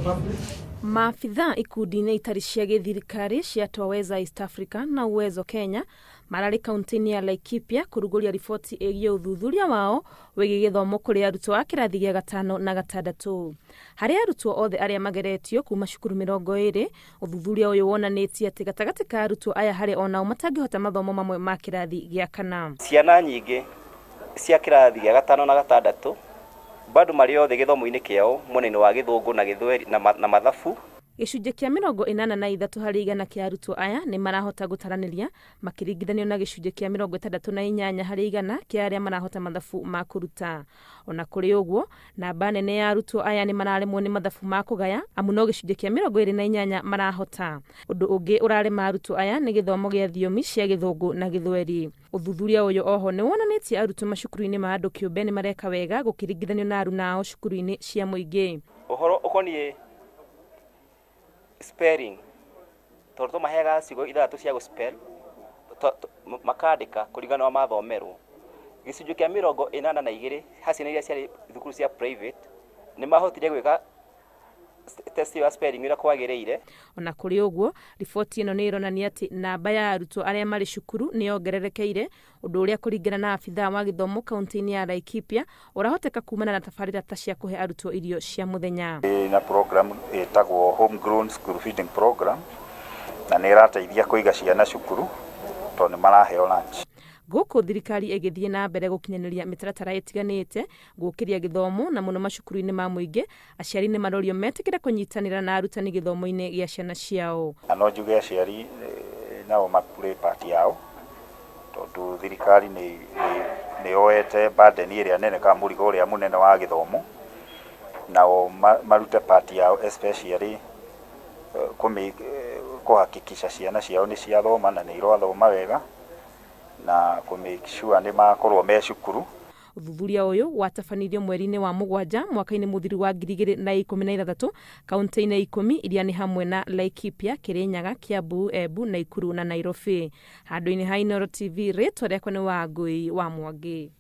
public. Maabithaa ikundi-inĩ itarĩ cia gĩthirikari cia Twaweza East Africa na Uwezo Kenya mararĩ kaunti-inĩ ya Laikipia kũrugũria riboti ĩgiĩ ũthuthuria wao wĩgiĩ gĩthomo kũrĩ arutwo a kĩrathi gĩa gatano na gatandatũ. Harĩ arutwo othe arĩa mageretio kuma cukuru 20, ũthuthuria ũyũ wonanĩtie atĩ gatagatĩ ka arutwo aya harĩ onao matangĩhota mathomo mamwe ma kĩrathi gĩa kana. Ciana nyingĩ cia kĩrathi gĩa gatano na gatandatũ bado marĩ othe gĩthomo-inĩ kĩao mwena-inĩ wa Gĩthũngũ na Gĩthweri na mathabu. Gĩcunjĩ kĩa 83 harĩ igana kĩa arutwo aya nĩ marahota gũtaranĩria makĩringithanio na gĩcunjĩ kĩa 68 harĩ igana kĩa arĩa marahota mathabu ma kũruta. Ona kũrĩ ũguo, namba nene ya arutwo aya nĩ mararemwo nĩ mathabu ma kũgaya, amu no gĩcunjĩ kĩa 28 marahota. Ũndũ ũngĩ ũrarema arutwo aya nĩ gĩthomo gĩa thiomi cia Gĩthũngũ na Gĩthweri. Ũthuthuria ũyũ oho nĩ wonanĩtie arutwo macukuru-inĩ ma andũ kĩũmbe nĩ mareka wega gũkĩringithanio na aruna ao cukuru-inĩ cia mũingĩ. Ũhoro ũkoniĩ spelling, tondũ tũmaheaga ciugo ithathatũ cia gũspell, makandĩka kũringana na mathomerwo. Gĩcunjĩ kĩa 82 ha ciana iria ciarĩ thukuru cia private nĩ mahotire gwĩka test ya spelling ũrĩa kwagĩrĩire. Ona kũrĩ ũguo, riboti ĩno nĩ ĩronania atĩ namba ya arutwo arĩa marĩ cukuru nĩ yongererekeire, ũndũ ũrĩa kũringana na abithaa wa gĩthomo kaunti-inĩ ya Laikipia ũrahoteka kumana na tabarĩra ta cia kũhe arutwo irio cia mũthenya. Na program ĩtagwo Homegrown School Feeding Program, na nĩ ĩrateithia kũiga ciana cukuru tondũ nĩ maraheo lunch. Gũkũ thirikari ĩgĩthiĩ na mbere gũkinyanĩria mĩtaratara ĩtiganĩte gũkĩria gĩthomo na mũno macukuru-inĩ ma mũingĩ, aciari nĩ marorio metĩkĩre kũnyitanĩra na arutani gĩthomo-inĩ gĩa ciana ciao. Na no njuge aciari nao maplay part yao, tondũ thirikari nĩ yoete burden ĩrĩa nene kana mũrigo ũrĩa mũnene wa gĩthomo, nao marute part yao especially kũhakikisha ciana ciao nĩ ciathoma na nĩ irathoma wega, na kũ make sure nĩ makorwo me cukuru. Ũthuthuria ũyũ watabanirio mweri-inĩ wa mũgwanja mwaka-inĩ mũthiru wa 2016 kaunti-inĩ 10 iria nĩ hamwe na Laikipia, Kirinyaga, Kiambu, Embu, Nakuru na Nairobi. Handũ-inĩ ha Inooro TV, rĩtwa rĩakwa nĩ Wangũi wa Mwangi.